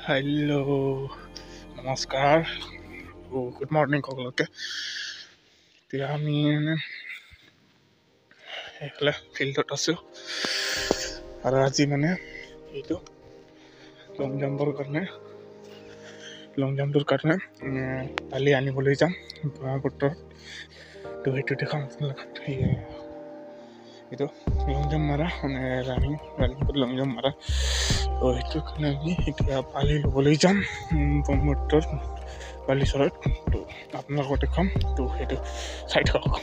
Hello' নমস্কাৰ, good morning সকলোকে। এতিয়া আমি মানে এইফালে ফিল্ডত আছোঁ আৰু আজি মানে এইটো লং জাম্পৰ কাৰণে, লং জাম্পটোৰ কাৰণে বালি আনিবলৈ যাম ব্ৰহ্মপুত্ৰত। তো সেইটো দেখাম আপোনালোক। এইটো লং জাম্প মাৰা, মানে ৰানিং লং জাম্প মাৰা। তো সেইটো কাৰণে আমি এতিয়া বালি ল'বলৈ যাম ব্ৰহ্মপুত্ৰৰ বালিচৰত। তো আপোনালোকক দেখাম, তো সেইটো চাই থাকক।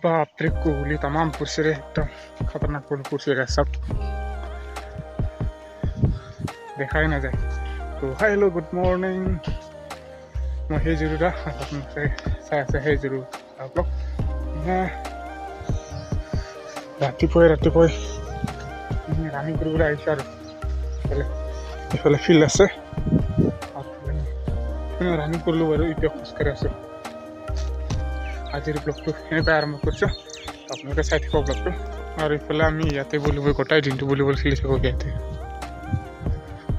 বাপৰে, কুহলি তামাম পৰছে ৰে, একদম খতৰনাক পৰছে ৰে, চব দেখাই নাযায়। তো হাই হেল্ল' গুড মৰ্ণিং, মই সেই জৰুৰা আপোনালোকে চাই আছে সেই জৰুৰ আপোনালোক। ৰাতিপুৱাই ৰাতিপুৱাই ৰানিং কৰিবলৈ আহিছোঁ আৰু এইফালে ফিল্ড আছে, ৰানিং কৰিলোঁ বাৰু, এতিয়া খোজকাঢ়ি আছোঁ। আজিৰ ব্লগটো এনেকুৱাই আৰম্ভ কৰিছোঁ, আপোনালোকে চাই থাকক ব্লগটো। আৰু এইফালে আমি ইয়াতে ভলীবল গোটেই দিনটো ভলীবল খেলি থাকোঁ ইয়াতে,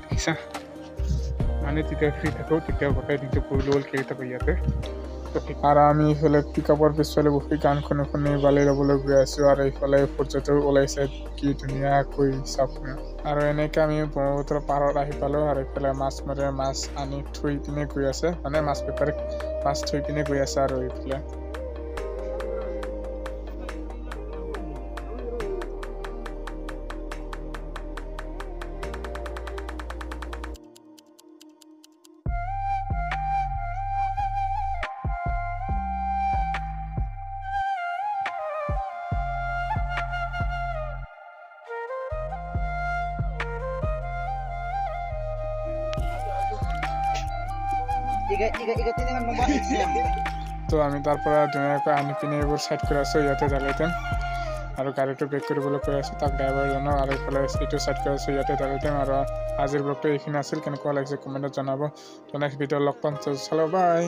দেখিছা? মানে যেতিয়া ফ্ৰী থাকোঁ তেতিয়া গোটেই দিনটো ভলীবল খেলি থাকোঁ ইয়াতে। আৰু আমি এইফালে পিক আপৰ পিছফালে বহি গান শুনি শুনি বালি ল'বলৈ গৈ আছোঁ। আৰু এইফালে সূৰ্যটো ওলাইছে, কি ধুনীয়াকৈ চাওক। আৰু এনেকৈ আমি ব্ৰহ্মপুত্ৰৰ পাৰত আহি পালোঁ। আৰু এইফালে মাছ মাৰে মাছ আনি থৈ পিনে গৈ আছে, মানে মাছ বেপাৰীক মাছ থৈ পিনে গৈ আছে। আৰু এইফালে তো আমি তাৰ পৰা ধুনীয়াকৈ আনি পিনে এইবোৰ চাইড কৰি আছোঁ ইয়াতে জ্বালাইতেন। আৰু গাড়ীটো ব্ৰেক কৰিবলৈ কৈ আছোঁ তাক ড্ৰাইভাৰজনক। আৰু এইফালে এইটো চাইড কৰি আছোঁ ইয়াতে জ্বালাইতেন। আৰু আজিৰ ব্লগটো এইখিনি আছিল, কেনেকুৱা লাগিছে কমেণ্টত জনাব। তো নেক্সট ভিডিঅ' লগ পাম, চলো বাই।